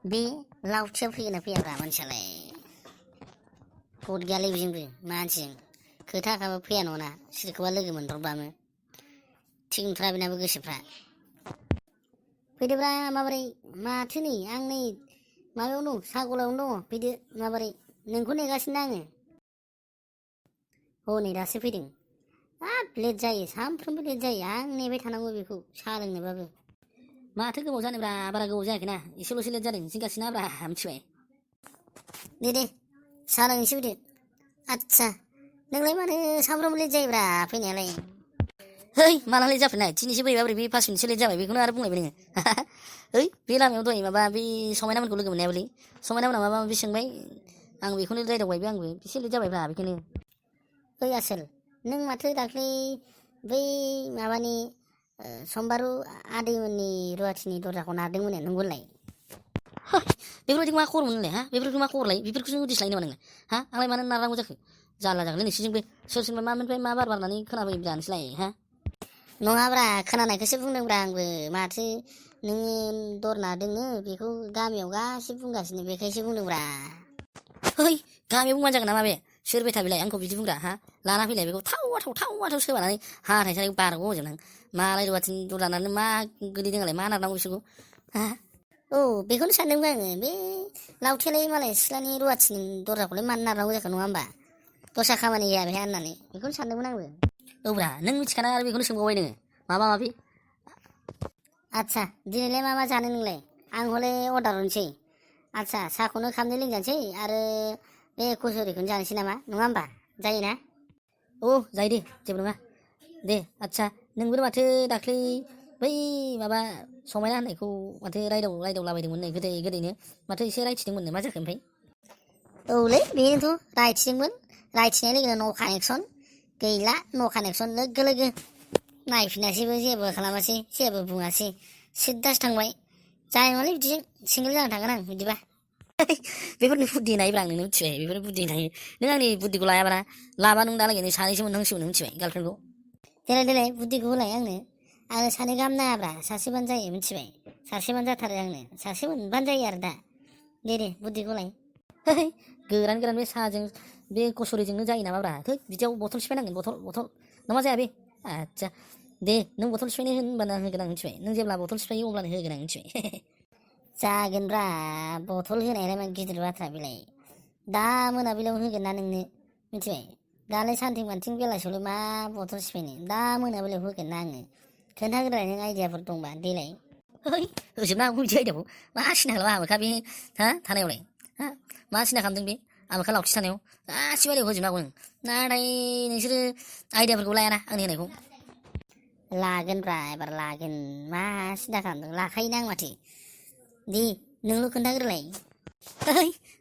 बे लावथिया फैगोन ना फैयाब्रा मानसियालाय गद गैयालै बेजोंबो मानसिजों खोथा होखाबा फैया नङाना सोरखौबा लोगो मोनब्रबबानो थिग नंथारा बेनाबो गोसोफ्रा फैदोब्रा माबोरै माथो नै आं नै माबायावनो दं साहा गलायावनो दङ फैदो माबोरै नोंखौ नेगासिनो आङो हनै दासो फैदों हाब लेट जायो सानफ्रोमबो लेट जायो आं नेबाय थानांगौ बेखौ साहा लोंनोबाबो माथो गोबाव जानोब्रा बारा गोबाव जायाखैना एसेल'सो लेट जादों जिंगासिनो ब्रा मिथिबाय दे साहा लोंनोसै फैदो आदसा नोंलाय मानो सानफ्रोमबो लेट जायोब्रा फैनायालाय है माला लेट जाफैनाय दिनैसो फैबाय बोरै बे 5 मिनिटसो लेट जाबाय बेखौनो आरो बुंलायबाय नोङो है बे लामायाव दहाय माबा बे समायनामोनखौ लोगो मोननायाबोलै समायनामोना माबा माबि सोंबाय आं बेखौनो रायदावबायबो आंबो एसे लेट जाबायब्रा बेखायनो ओइ आसोल नों माथो दाख्लै बै माबानि सम्बारु आदैमोननि रुवाथिनि दरजाखौ नारदोंमोन नंगौलाय बेफोरबायदि मा खबर मोनलाय हा बेफोरखौ मा खबरलाय बेफोरखौसो उदिस्लायो नामा नोंलाय हा आंलाय मानो नारनांगौ जाखो जारला जागोनलै नोंसोरजोंबो सोर सोरबा मानिफ्राय मा बार बारनानै खोनाबोयो जानोसैलाय हा नङाब्रा खोनानायखौसो बुंदोंब्रा आंबो माथो नोङो दर नारदोंनो बेखौ गामियाव गासिबो बुंगासिनो बेखायसो बुंदोंब्रा है गामियाव बुंबानो जागोन नामा बे सोर बेथा बिलाय आंखौ बिदि बुंग्रा हा लाना फैलाय बेखौ थाव आथाव सोबानानै हाथाय साराय बारग' होजोबनां मालाय रुवाथिनि दर नारनानै मा गोलैदोंलाय मा नारनांगौ बिसोरखौ हा औ बेखौनो सानदोंमोन आङो बे लावथियालाय मालाय सिथ्लानि रुवाथिनि दरजाखौलाय मानो नारनांगौ जाखो नङा होमबा दस्रा खामानि गैया बेहा होननानै बेखौनो सानदोंमोन आंबो औब्रा नों मिथिखाना आरो बेखौनो सोंबावबाय नोङो माबा माबि आदसा दिनैलाय मा जानो नोंलाय आं हले अर्डार हरनोसै आदसा साहाखौनो खामनो लोंजानोसै आरो बे कचुरिखौनो जानोसै नामा नङा होमबा जायोना औ जायो दे जेबो नङा दे आदसा नोंबो माथो दाख्लै बै माबा समायना होननायखौ माथो रायदावलाबायदोंमोन नै गोदैनो माथो एसे रायथिदोंमोन मा जाखो ओमफ्राय औलै बेनोथ' रायथिदोंमोन रायथिनाय लोगो नो कानेक्सन गैला कानेक्सन लोगो लोगो नायफिनासैबो जेबो खालामासै जेबो बुङासै सिद्दासो थांबाय जानाय नङालै बिदिजों सिंगोल जाना थांगोन आं बिदिबा बेफोरनि बुद्धि नायोब्रा आं नोंनो मिथिबाय बेफोर बुद्धि नायो नों आंनि बुद्धिखौ लायाबाना लाबा नों दालागै सानैसो मोननांसिगौ मिथिबाय गार्लफ्रेन्डखौ देलाय बुद्धिखौ होलाय आंनो सानै गाहाम नाङाब्रा सासेबानो जायो मिथिबाय सासेबानो जाथारो आंनो सासे मोनबानो जायो आरो दा दे बुद्धिखौ होलाय गोरान बे साहाजों बे कचुरिजोंनो जायो नामाब्रा थै बिदियाव बथल सिफायनांगोन बथल नङा जाया बे आदसा दे नों बथल सिफायनो होनबानो होगोन आं मिथिबाय नों जेब्ला बथल सिफायो अब्लानो होगोन आं मिथिबाय जागोनब्रा बथल होनायालाय मा गिदिर बाथ्रा बेलाय दा मोनाबिलियाव होगोन ना नोंनो मिथिबाय दालाय सानथिं मानथिं बेलासियावलाय मा बथल सिफायनो दा मोनाबिलियाव होगोन ना आङो खोन्थाग्रोलाय नों आइडियाफोर दंबा देलाय होजोबना आंखौ बिदि आयदाखौ मा सिना खालामा आमोखा बे हा थानायावलाय हा मा सिना खालामदों बे आमोखा लावथि थानायाव गासिबो आयदायाव होजोबनो हागौ नाथाय नोंसोरो आयडियाफोरखौ लायाना आंनि होनायखौ लागोनब्रा एबार लागोन मा सिन्था खालामदों लाखायोना आं माथो दे नोंल' खोन्थाग्रोलाय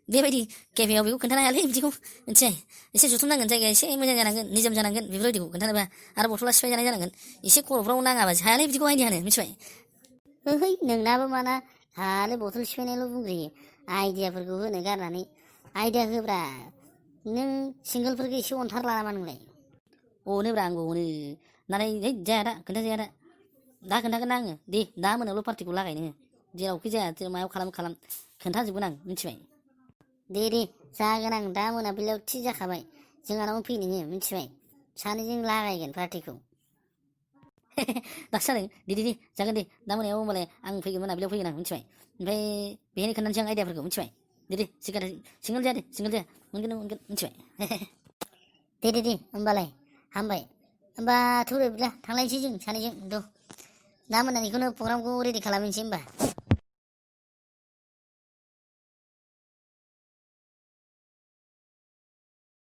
बेबायदि केफेआव बेखौ खोन्थानो हायालै बिदिखौ मिथिबाय एसे जुथुमनांगोन जायगाया एसे मोजां जानांगोन निजोम जानांगोन बेफोरबायदिखौ खोन्थानोबा आरो बथला सिफाय जानाय जानांगोन एसे खर'फ्राव नाङाबा हायालै बिदिखौ आइडिया होनो मिथिबाय नोंनाबो माना हाले बथल सिफायनायल' बुंग्रोयो आइडियाफोरखौ होनो गारनानै आइडिया होब्रा नों सिंगोलफोरखौ एसे अनथारला नामा नोंलाय अनोब्रा आंबो अनो नाथाय है जाया दा खोन्थाजाया दा खोन्थागोन ना आङो दे दा मोनायावल' पार्टिखौ लागाय नोङो जेरावखि जाया मायाव खालाम खोन्थाजोबगोन आं मिथिबाय दे जागोन आं दा मोनाबिलियाव थि जाखाबाय जोंहानावनो फै नोङो मिथिबाय सानैजों लागायगोन पार्टिखौ दासो जादों दे जागोन दे दा मोनायाव होमबालाय आं फैगोन मोनाबिलियाव फैगोन आं मिथिबाय ओमफ्राय बेहायनो खोन्थानोसै आं आइडियाफोरखौ मिथिबाय दे सिंगोल जाया मोनगोन मिथिबाय दे होमबालाय हामबाय होमबा थौदो बिदिब्ला थांलायनोसै जों सानैजों दा मोनानिखौनो प्रग्रामखौ रेडि खालामनोसै होमबा